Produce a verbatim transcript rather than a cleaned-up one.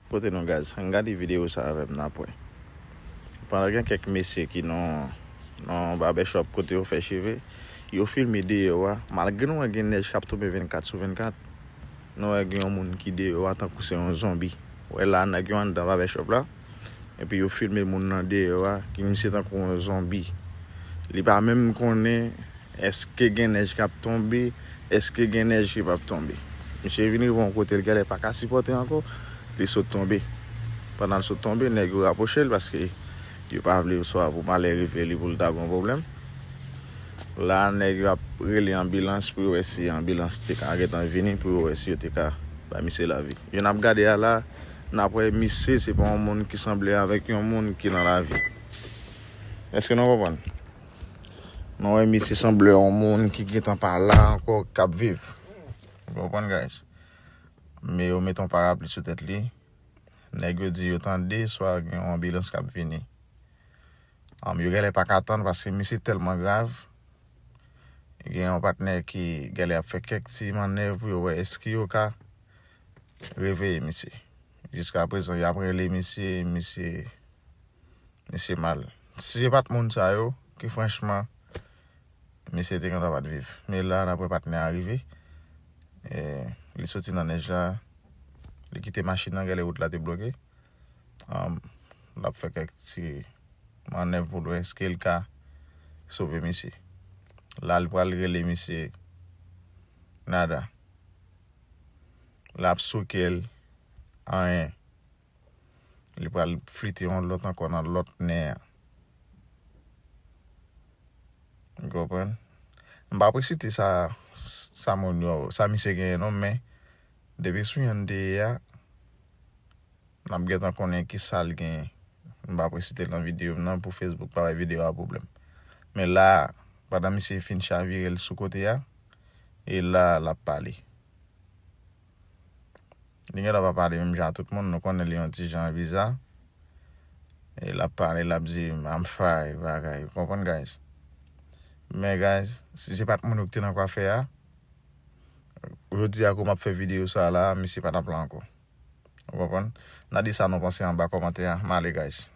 Kote nou, guys? Ann gade videyo sa avè m n ap wè. Pandan gen kèk mesye ki nan nan barbershop kote yo fè cheve, yo filme deyò a. Malgre nou wè gen nèj k ap tonbe vennkat sou vennkat, nou wè gen yon moun ki deyò a tankou se yon zonbi. Ou wè la, nèg yo anndan barbershop la, epi yo filme moun nan deyò a, ki misye tankou yon zonbi. Li pa menm konnen èske gen nèj k ap tonbe, èske gen nèj ki p ap tonbe. Misye vin rive yon kote, l genlè pa ka sipòte ankò, li sot tonbe. Pandan l sot tonbe, nèg yo rapwoche l paske yo pa vle swa pou malè rive li pou l ta gon pwoblèm. La, nèg yo ap rele anbilans pou yo wè si anbilans te ka gentan vini pou yo wè si yo te ka bay misye lavi. Jan n ap gade a la, n ap wè misye se pa yon moun ki sanble avèk yon moun ki nan lavi. Èske nou konprann? Nou wè misye sanble yon moun ki gentan pa la ankò, k ap viv. Ou konprann, guys? Men yo met yon parapli sou tèt li. Nèg yo di yo tande swa gen yon anbilans k ap vini. Anm, yo genlè pa ka tann paske misye tèlman grav. Gen yon patnè ki genlè ap fè kèk ti mannèv pou yo wè èske yo ka reveye misye. Jiskaprezan, y ap rele misye, misye, misye mal. Si se pa t moun sa yo, ki franchman, misye te gentan pa t viv. Men la, n ap wè patnè a rive. E, li soti nan nèj la. Li kite machin nan, genlè wout la te bloke. Anm, l ap fè kèk ti mannèv pou l wè èske l ka sove misye. La, l pral rele misye. Nada. L ap souke l. Anyen. Li pral flite yon lòt ankò nan lòt nen an. Ou konprann? M p ap resite sa, sa moun yo, sa misye genyen non, men depi sou yon de ye a, n ap gentan konnen ki sa l genyen. M p ap resite l nan videyo m nan pou Facebook pa bay videyo a pwoblèm. Men la, pandan misye fin chavire l sou kote a, e la, l ap pale. Li gentan pa pale menm jan ak tout moun, nou konnen li yon ti jan biza. E l ap pale, l ap di, "I'm fine," bagay. Ou konprann, guys? Men, guys, si se pa t moun yo ki te nan kwafè a, jodi a, kou m ap fè videyo sa la, misye pa t ap la ankò. Ou konprann? N a di sa nou panse anba kòmantè a. M ale, guys.